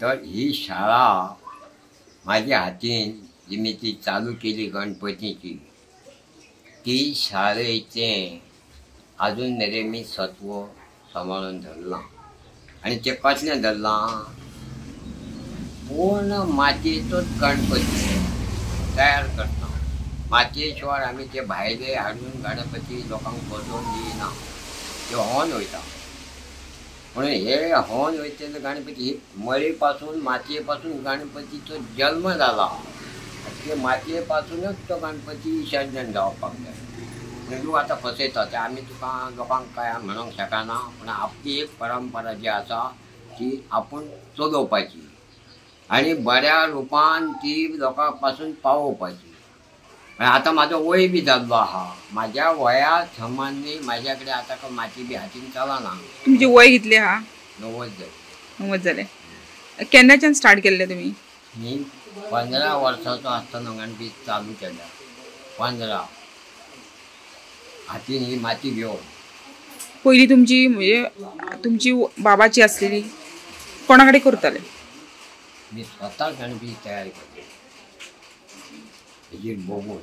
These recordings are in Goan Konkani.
तर ही शाळा माझ्या हातीन जी मी ती चालू केली गणपतीची, ती शाळेचें अजून मेरेन मी सत्व सांबाळून धरलां. आनी तें कसलें धरलां, पूर्ण मातयेचोच गणपती तयार करता. मातये शिवाय आमी ते भायले हाडून गणपती लोकांक बसोवन दिना, ते होवन वयता. म्हणून हे होवन वयतले गणपती ही मळे पासून मातये पासून गणपतीचो जल्म जाला, ते मातये पासूनच तो गणपती विसर्जन जावपाक जाय. म्हणून लोक आतां फसयता ते आमी तुका लोकांक काय म्हणूंक शकना, पूण आपली एक परंपरा जी आसा ती आपूण चलोवपाची आनी बऱ्या रुपान ती लोकां पासून पावोवपाची. आतां म्हाजो वय बी जाल्लो आहा, म्हाज्या वया समानी म्हाज्या कडेन आतां माती बी हातीन चलना. तुमचें वय कितलें आहा? 90 जालें. 90 जालें. केन्नाच्यान स्टार्ट केल्लें तुमी? मी 15 वर्सांचो आसतना गणपती चालू केल्या. 15 हातीन ही माती घेवन. पयलीं तुमची म्हणजे तुमची बाबाची आसलेली कोणा कडेन करताले? मी स्वता गणपती तयार करता हेजेर बघून.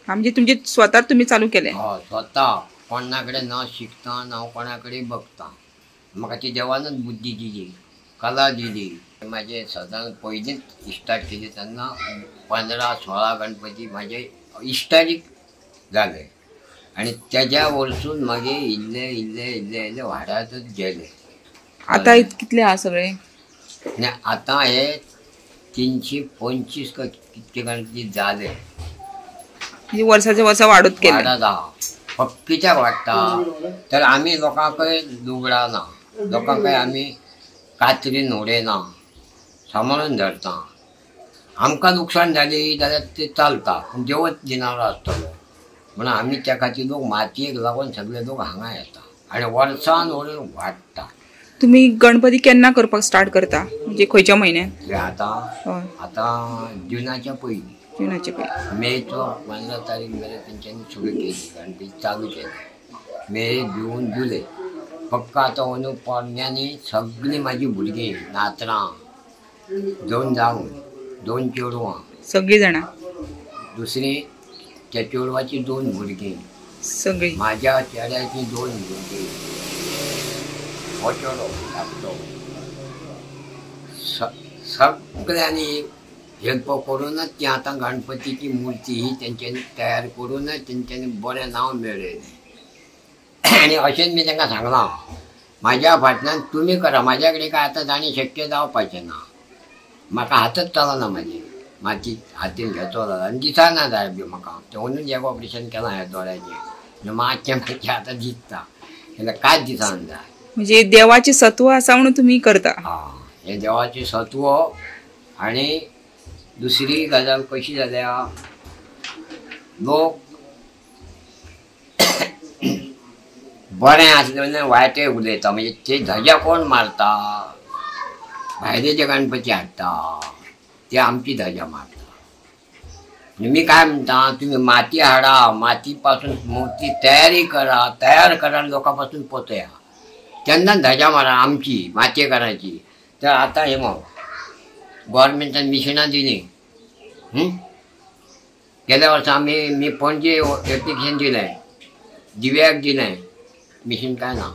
हा, म्हणजे तुमचे स्वता तुमी चालू केले? हय, स्वता, कोणा कडेन न शिकता ना कोणा कडेन बघता. म्हाका ती देवानच बुद्धी दिली, कला दिली. म्हाजे सदांच पयलींच इस्टार्ट केली तेन्ना 15-16 गणपती म्हाजे इश्टारीक जाले आनी तेज्या वरसून मागीर इल्ले इल्ले इल्ले इल्ले वाडतच गेले. आतां कितले आहा सगळे? आनी आतां हे 325 कितके गणपती जाले. म्हणजे वर्साचे वर्सा वाडत गेले. वाडत आहा. फक्त कित्याक वाडटा तर आमी लोकांकय लुगडाना, लोकांकय आमी कातरीन उडयना, सांबाळून धरता. आमकां लुकसाण जाली जाल्यार ते चलता, पूण देवच दिनारो आसतलो म्हणून आमी त्या खातीर लोक मातयेक लागून सगळे लोक हांगा येता आनी वर्सान वर्स वाडटा. तुमी गणपती केन्ना करपाक स्टार्ट करता, म्हणजे खंयच्या म्हयन्यात? आतां आतां जुनाच्या पयलीं. जुनाच्या पयलीं मेचो 15 तारीख मेरेन तेंच्यांनी सुरू केली गणपती, चालू केली मे जून जुलय. फक्त आतां अंदू पोरण्यांनी सगळीं म्हाजी भुरगीं नातरां, 2 जावन 2 चेडवां, सगळीं जाणां, दुसरी त्या चेडवाची 2 भुरगीं, सगळीं म्हाज्या चेड्याचीं 2 भुरगीं, हो चेडो धाकटो, सगळ्यांनी हेल्प करूनच ती आतां गणपतीची मुर्ती ही तेंच्यांनी तयार करूनच तेंच्यांनी बरें नांव मेळयलें. आनी अशेंच मी तांकां सांगलां, म्हाज्या फाटल्यान तुमी करा, म्हाज्या कडेन काय आतां जाणी शक्य जावपाचें ना, म्हाका हातच चलना, म्हाजी माती हातीन घेतलो जाल्यार आनी दिसना जाय बी म्हाका. तें अंदूच एक ऑपरेशन केलां ह्या दोळ्याचें, मातशें मातशें आतां दिसता, जाल्यार कांयच दिसना जाय. म्हणजे देवाचें सत्व आसा म्हणून तुमी करता? हा, हें देवाचें सत्व. आनी दुसरी गजाल कशी जाल्या, लोक बरें आसलें वायटय उलयता, म्हणजे ते धजा कोण मारता, भायले जे गणपती हाडटा ते आमची धजा मारता. मी काय म्हणटा, तुमी माती हाडा, माती पासून मूर्ती तयारी करा, तयार करा लोकां पासून पोचया, तेन्ना धजा मारा आमची मातयेकारांची. तर आतां हे मग गव्हर्मेंटान मिशिनां दिली. गेल्या वर्सा आमी मी पणजे एप्लिकेशन दिलें, दिव्याक दिलें, मिशीन काय ना,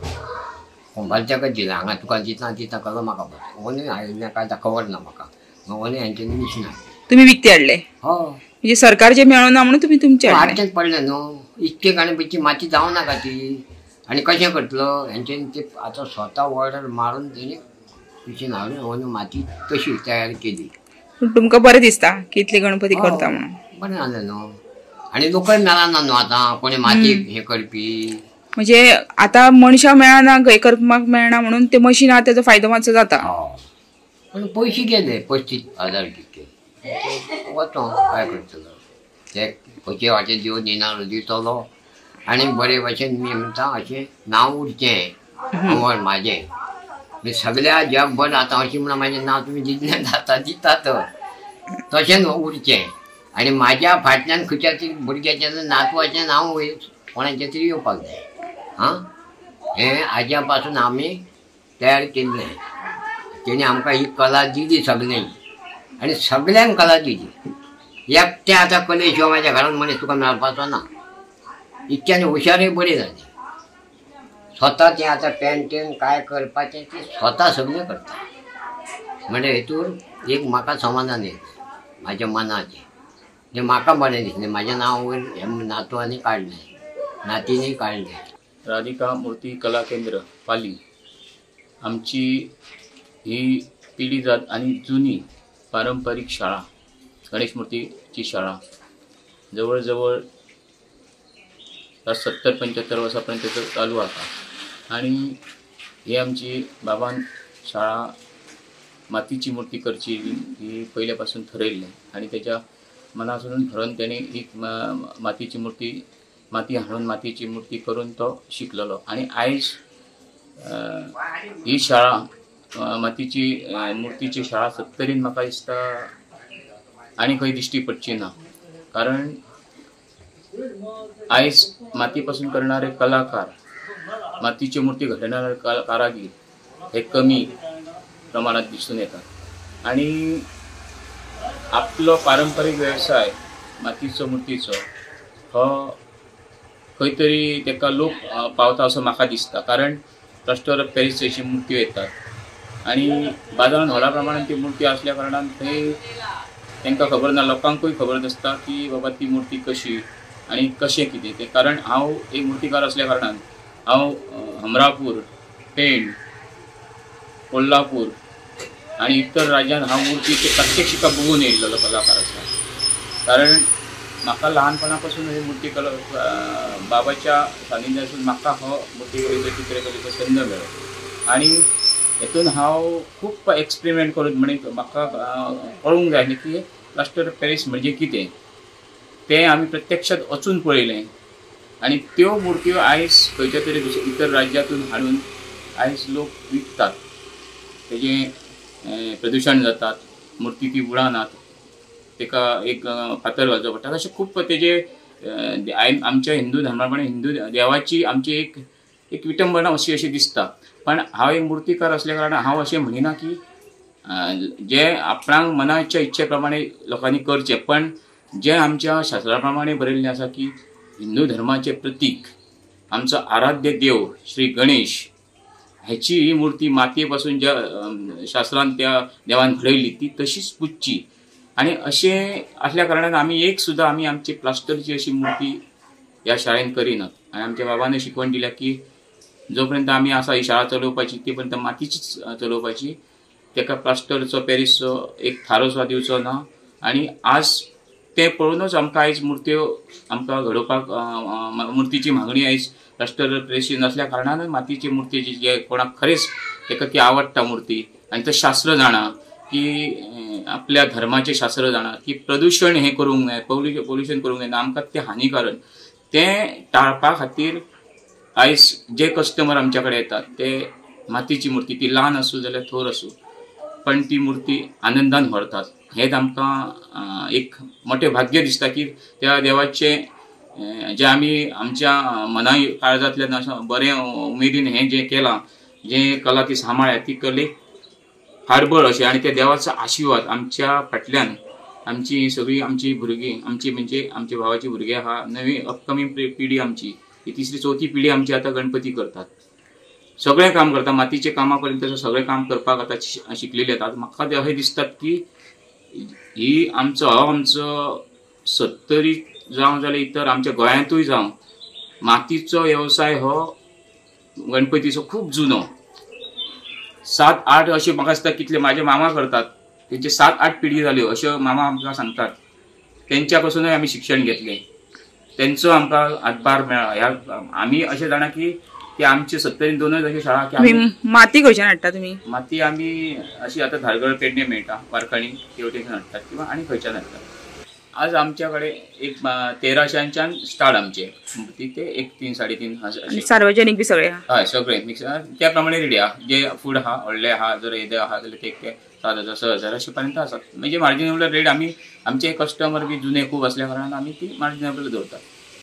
कुंभारच्याकच दिलें. हांगा तुका दिता दिता कळ्ळो म्हाका, ओनूय हाडिल्लें काय खबर ना म्हाका, ओनूय हांच्यांनी मिशीन हाडलें. तुमी विकते हाडले? हो. म्हणजे सरकारचे मेळना म्हणून तुमी तुमचे हाडचेंच पडलें न्हू, इतके गणपतीची माती जावं नाका ती, आनी कशें करतलो हेंच्यांनी ते आतां स्वता ऑर्डर मारून तेणी मिशीन हाडून ओनू माती तशी तयार केली. पूण तुमकां बरें दिसता की इतले गणपती करता म्हणून? बरें जालें न्हू, आनी लोकय मेळना न्हू आतां कोणी माती हे करपी. म्हणजे आतां मनशां मेळना, हे करपाक मेळना म्हणून ते मशीन आहा तेजो फायदो मातसो जाता. पूण पयशे गेले 35,000 कितके वचो काय करतलो, ते खंयचे वाटे दिवन दिना दितलो. आनी बरे भशेन मी म्हणटा अशें नांव उरचें अमर म्हाजें, मी सगळ्या जगभर आतां अशें म्हणून म्हाजें नांव तुमी दितले आतां दितात तशें उरचें. आनी म्हाज्या फाटल्यान खंयच्या तरी भुरग्याचें नातवाचें नांव कोणाचें तरी येवपाक जाय. हां, हें आज्या पासून आमी तयार केल्लें, तेणी आमकां ही कला दिली सगळ्यांक आनी सगळ्यांक कला दिली. एकटें आतां कले शिवाय म्हाज्या घरान मनीस तुका मेळपाचो ना. इतक्यान हुशारूय बरी जाली. स्वता तें आतां पेंटींग काय करपाचें ती स्वता सगळें करता. म्हणजे हेतूर एक म्हाका समाधान येयलें म्हाज्या मनाचें, जें म्हाका बरें दिसलें. म्हाजें नांव वयर हे नातवांनी काडलें, नातींनी काडलें. राधिका मूर्ती कला केंद्र पाली आमची ही पिढी जात आणि जुनी पारंपरिक शाळा, गणेश मूर्तीची शाळा जवळजवळ 70-75 वर्सापर्यंत चालू आसा. आणि ही आमची बाबान शाळा मातीची मूर्ती करची ही पहिल्यापासून ठरयल्लें आणि त्याच्या मनासून ठरोवन त्याने एक मातीची मूर्ती, माती हाडून मातीची मूर्ती करून तो शिकलेलो. आणि आयज ही शाळा मातीची मूर्तीची शाळा सत्तरीन म्हाका दिसता आनी खंय दिश्टी पडची ना, कारण आयज मातीपासून करणारे कलाकार, मातीची मूर्ती घडणारे कारागीर हे कमी प्रमाणात दिसून येतात. आणि आपलो पारंपरिक व्यवसाय मातीचो मूर्तीचो हो खंय तरी ताका लोक पावता असो म्हाका दिसता, कारण प्लास्टर ऑफ पॅरिस अशी मूर्त्यो येतात आणि बाजारान व्हडा प्रमाणान ती मूर्ती आसल्या कारणान थंय तांकां खबर ना, लोकांकूय खबर नासता की बाबा ती मूर्ती कशी आनी कशें कितें तें. कारण हांव एक मूर्तीकार आसल्या कारणान हांव हमरापूर, पेण, कोल्हापूर आनी इतर राज्यांत हांव मूर्ती प्रत्यक्ष बघून येयल्लो कलाकार आसा. कारण म्हाका लहानपणापासून ही मूर्ती कला बाबाच्या सानिध्यासून म्हाका हो मूर्ती चित्रकलेचो छंद मेळ्ळो आनी हेतून हांव खूब एक्सपेरिमेंट करून म्हणजे म्हाका कळूंक जाय की प्लास्टर ऑफ पॅरिस म्हणजे कितें तें आमी प्रत्यक्षात वचून पळयलें आनी त्यो मुर्त्यो आयज खंयच्या तरी दुसऱ्या इतर राज्यांतून हाडून आयज लोक विकतात. तेजें प्रदुशण जातात, मुर्ती ती उडानात, ताका एक फातर घालचो पडटा. अशें खूब तेजे आमच्या हिंदू धर्मा प्रमाणे हिंदू देवाची आमची एक एक विटंबना अशी अशी दिसता. पण हांव एक मुर्तीकार असल्या कारणान हांव अशें म्हणिना की जे आपणाक मनाच्या इच्छे प्रमाणे लोकांनी करचें, पण जे आमच्या शास्त्रा प्रमाणे बरयल्लें आसा की हिंदू धर्माचें प्रतीक आमचो आराध्य देव श्री गणेश ह्याची ही मूर्ती मातये पासून ज्या शास्त्रान त्या देवान घडयली ती तशीच पुजची. आनी अशें आसल्या कारणान आमी एक सुद्दां आमी आमची प्लास्टरची अशी मूर्ती ह्या शाळेन करिनात. आनी आमच्या बाबान शिकवण दिल्या की जो पर्यंत आमी आसा ही शाळा चलोवपाची ती पर्यंत मातीचीच चलोवपाची, ताका प्लास्टरचो पॅरिसचो एक थारो सुद्दां दिवचो ना. आनी आज तें पळोवनूच आमकां आयज मुर्त्यो आमकां घडोवपाक मुर्तीची मागणी आयज प्लास्टर पॅरिसची नासल्या कारणान मातीची मुर्तीची जे कोणाक खरेंच ताका ती आवडटा मूर्ती आनी तो शास्त्र जाणा की आपल्या धर्माचें शास्त्र जाणा की प्रदुशण हें करूंक जाय, पोल्युशन करूंक जायना, आमकां तें हानिकारक, तें टाळपा खातीर आयज जे कस्टमर आमच्या कडेन येतात ते मातीची मूर्ती ती ल्हान आसूं जाल्यार थोर आसूं पण ती मूर्ती आनंदान व्हरतात. हेच आमकां एक मोठें भाग्य दिसता की त्या देवाचें जें आमी आमच्या मना काळजांतल्यान अशें बरें उमेदीन हें जें केलां, जें कला ती सांबाळ्ळ्या ती कलेक फारबळ अशें आनी त्या देवाचो आशिर्वाद आमच्या फाटल्यान आमची सगळीं आमची भुरगीं, आमची म्हणजे आमच्या भावाची भुरगीं आहा, नवी अपकमींग पिढी आमची ही तिसरी चवथी पिढी आमची आतां गणपती करतात, सगळें काम करता, मातीचे कामा पर्यंत सगळें काम करपाक आतां शिकलेली आतां. म्हाका ते अशें दिसतात की ही आमचो हो आमचो सत्तरी जावं जाल्यार इतर आमच्या गोंयांतूय जावं मातीचो वेवसाय हो गणपतीचो खूब जुनो, 7-8 अशें म्हाका दिसता कितले म्हाजे मामा करतात, तेंचे 7-8 पिढी जाल्यो अश्यो मामा आमकां सांगतात. तेंच्या पासूनय आमी शिक्षण घेतलें, तेंचो आमकां हातभार मेळ्ळा. ह्या आमी अशें जाणा की ती आमची 72 दोनच अशी शाळा की माती खंयच्यान हाडटा तुमी? माती आमी अशी आतां धारगळ पेडणे मेळटा, वारखणी ते वटेन हाडटात किंवा आनी खंयच्यान हाडटात. आज आमच्या कडेन एक 1300च्यान स्टार्ट आमचे मूर्ती ते एक 3 3.5 अशे. सार्वजनिक बी सगळे? हय सगळे मिक्स त्या प्रमाणे रेडी आहा. जे फूड आहा व्हडले आहा जर येदे आहा जाल्यार ते 7,000 6,000 अशे पर्यंत आसात. म्हणजे मार्जिनेबल रेट आमी आमचे कस्टमर बी जुने खूब आसल्या कारणान आमी ती मार्जिनेबल दवरतात.